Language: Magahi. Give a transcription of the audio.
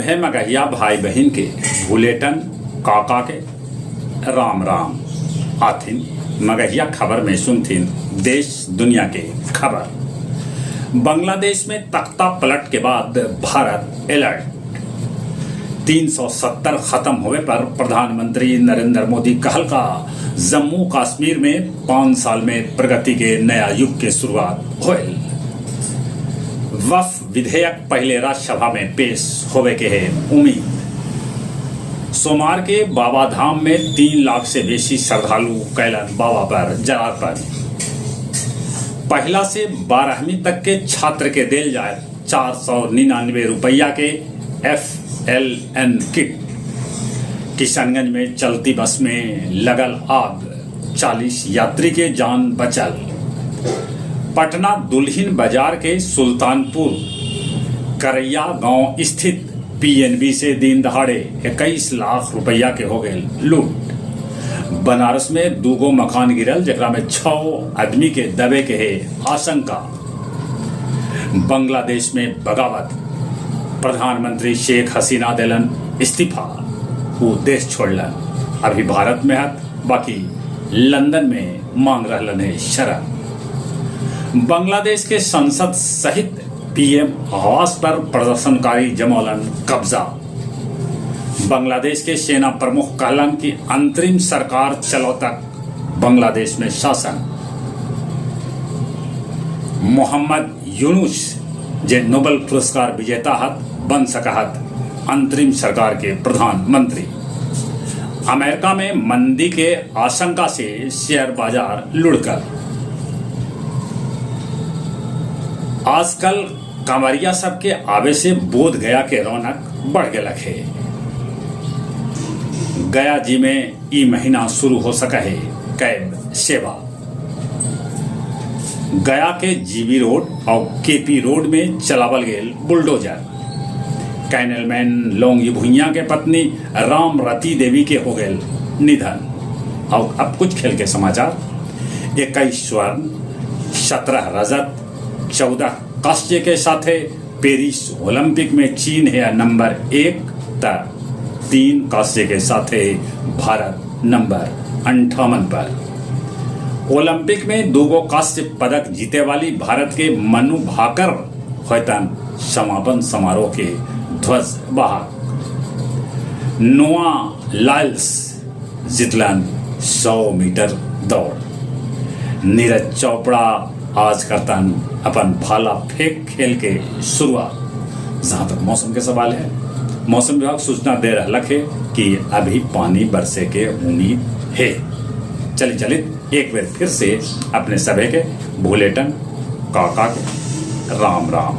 सभे मगहिया भाई बहिन के भुलेटन काका के राम राम। आथिन मगहिया खबर में सुनथिन देश दुनिया के खबर। बांग्लादेश में तख्ता पलट के बाद भारत अलर्ट। 370 खत्म होवे पर प्रधानमंत्री नरेंद्र मोदी कहल का जम्मू कश्मीर में 5 साल में प्रगति के नया युग के शुरुआत होयल। वक्फ विधेयक पहले राज्यसभा में पेश होवे के है उम्मीद। सोमवार के बाबा धाम में 3 लाख से बेसी श्रद्धालु कैलन बाबा पर जलार्पण। पहला से 12वीं तक के छात्र के देल जाए 499 रुपया के FLN kit. Kishanganj में चलती बस में लगल आग, 40 यात्री के जान बचल। पटना दुल्हिन बाजार के सुल्तानपुर करैया गांव स्थित पीएनबी से दिन दहाड़े 21 लाख रुपया के हो गए लूट। बनारस में दूगो मकान गिरल जकरा में 6 आदमी के दबे के है आशंका। बांग्लादेश में बगावत, प्रधानमंत्री शेख हसीना देलन इस्तीफा, वो देश छोड़लन, अभी भारत में हत बाकी लंदन में मांग रहलन है शरण। बांग्लादेश के संसद सहित पीएम आवास पर प्रदर्शनकारी जमौलन कब्जा। बांग्लादेश के सेना प्रमुख कहलन कि अंतरिम सरकार चलो तक बांग्लादेश में शासन। मोहम्मद यूनुस जे नोबेल पुरस्कार विजेता हत बन सकहत अंतरिम सरकार के प्रधानमंत्री। अमेरिका में मंदी के आशंका से शेयर बाजार लुढ़कल। आजकल कांवरिया सबके आवे से बोध गया के रौनक बढ़ गलक है। गया जी में ई महीना शुरू हो सका है कैब सेवा। गया के जीबी रोड और केपी रोड में चलावल गेल बुलडोजर। कैनलमैन लौंगी भुइया के पत्नी राम रति देवी के हो गए निधन। और अब कुछ खेल के समाचार। 21 स्वर्ण, 17 रजत, 14 कांस्य के साथे पेरिस ओलंपिक में चीन है नंबर 1 तक 3 कांस्य के साथे भारत नंबर 58 पर। ओलंपिक में 2 कांस्य पदक जीते वाली भारत के मनु भाकर होतन समापन समारोह के ध्वज वाहक। नोआ लाइल्स जितलन 100 मीटर दौड़। नीरज चोपड़ा आज करतन अपन भाला फेंक खेल के शुरुआत। जहां तक मौसम के सवाल है, मौसम विभाग सूचना दे रहा है कि अभी पानी बरसे के उम्मीद है। चली चलित एक बार फिर से अपने सभे के भूलेटन काका के राम राम।